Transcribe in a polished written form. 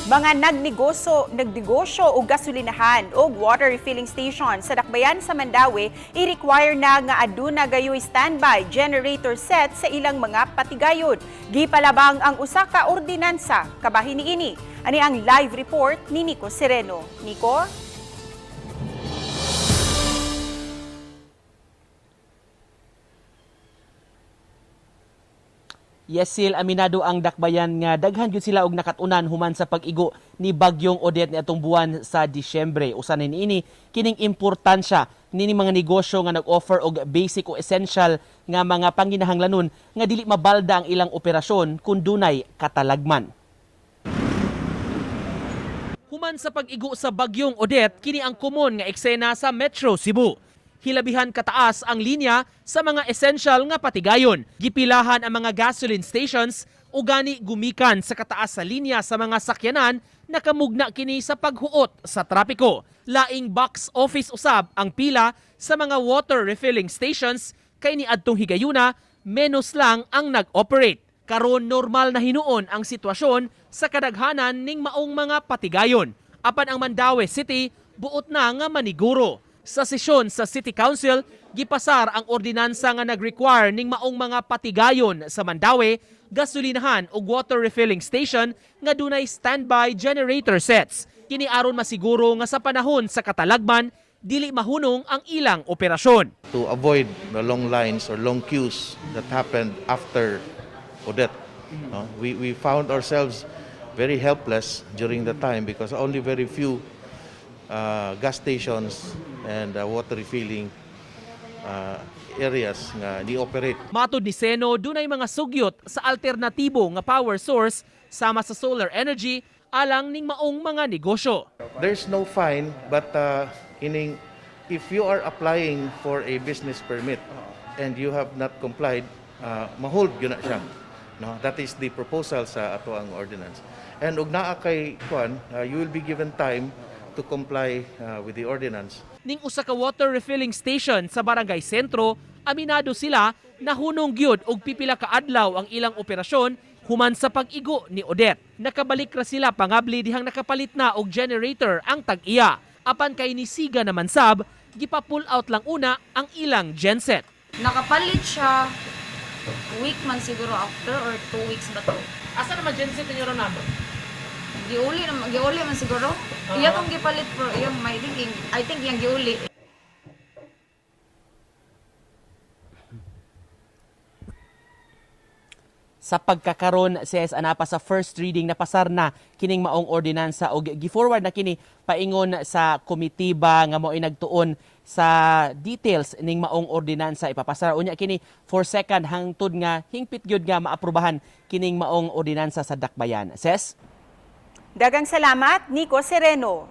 Mga nagnegosyo og gasolinahan o water refilling station sa dakbayan sa Mandaue, i-require na nga aduna gayoy standby generator set sa ilang mga patigayon. Gipalabang ang usa ka ordinansa kabahin niini. Ani ang live report ni Nico Sereno. Nico? Yes, Sil, aminado ang dakbayan nga daghan gyud sila og nakatunan human sa pag-igo ni Bagyong Odette ni atong buwan sa Disyembre. Usa ni niini kining importansya nini mga negosyo nga nag-offer og basic o essential nga mga panginahanglanon nga dili mabalda ang ilang operasyon kung dunay katalagman. Human sa pag-igo sa Bagyong Odette, kini ang komon nga eksena sa Metro Cebu. Hilabihan kataas ang linya sa mga essential nga patigayon. Gipilahan ang mga gasoline stations o gani gumikan sa kataas sa linya sa mga sakyanan nakamugna kini sa paghuot sa trapiko. Laing box office usab ang pila sa mga water refilling stations kay niadtong higayuna menos lang ang nag-operate. Karon normal na hinuon ang sitwasyon sa kadaghanan ning maong mga patigayon. Apan ang Mandaue City buot na nga maniguro. Sa sesyon sa City Council, gipasar ang ordinansa nga nag-require ning maong mga patigayon sa Mandaue, gasolinahan ug water refilling station nga dunay standby generator sets. Kini aron masiguro nga sa panahon sa katalagman, dili mahunong ang ilang operasyon. To avoid the long lines or long queues that happened after Odette. No? We found ourselves very helpless during the time because only very few gas stations and water refilling areas nga ni-operate. Matod ni Seno, dunay mga sugyot sa alternatibo nga power source sama sa solar energy alang ning maong mga negosyo. There's no fine, but ining, if you are applying for a business permit and you have not complied, mahold yun na siya. No, that is the proposal sa ato ang ordinance. And og naa kay kuan, you will be given time to comply with the ordinance. Ning usa ka water refilling station sa Barangay Sentro, aminado sila na hunong gyud og pipila ka adlaw ang ilang operasyon human sa pag-igo ni Odette. Nakabalik ra sila pangabli dihang nakapalit na og generator ang tag-iya. Apan kay nisiga naman sab, gipa-pull out lang una ang ilang genset. Nakapalit siya week man siguro after or 2 weeks ba to. Asa naman genset ninyo ron? Giuli naman, giuli man siguro. Iya tong gipalit pero iyang may thinking, I think iyang giuli. Sa pagkakaron CS anapa sa first reading, napasar na kining maong ordinansa og gi-forward na kini paingon sa komitiba nga mo'y nagtuon sa details ning maong ordinansa. Ipapasar unya kini for second hangtod nga hingpit gyud nga maaprubahan kining maong ordinansa sa dakbayan. Ses. Dagang salamat, Nico Sereno.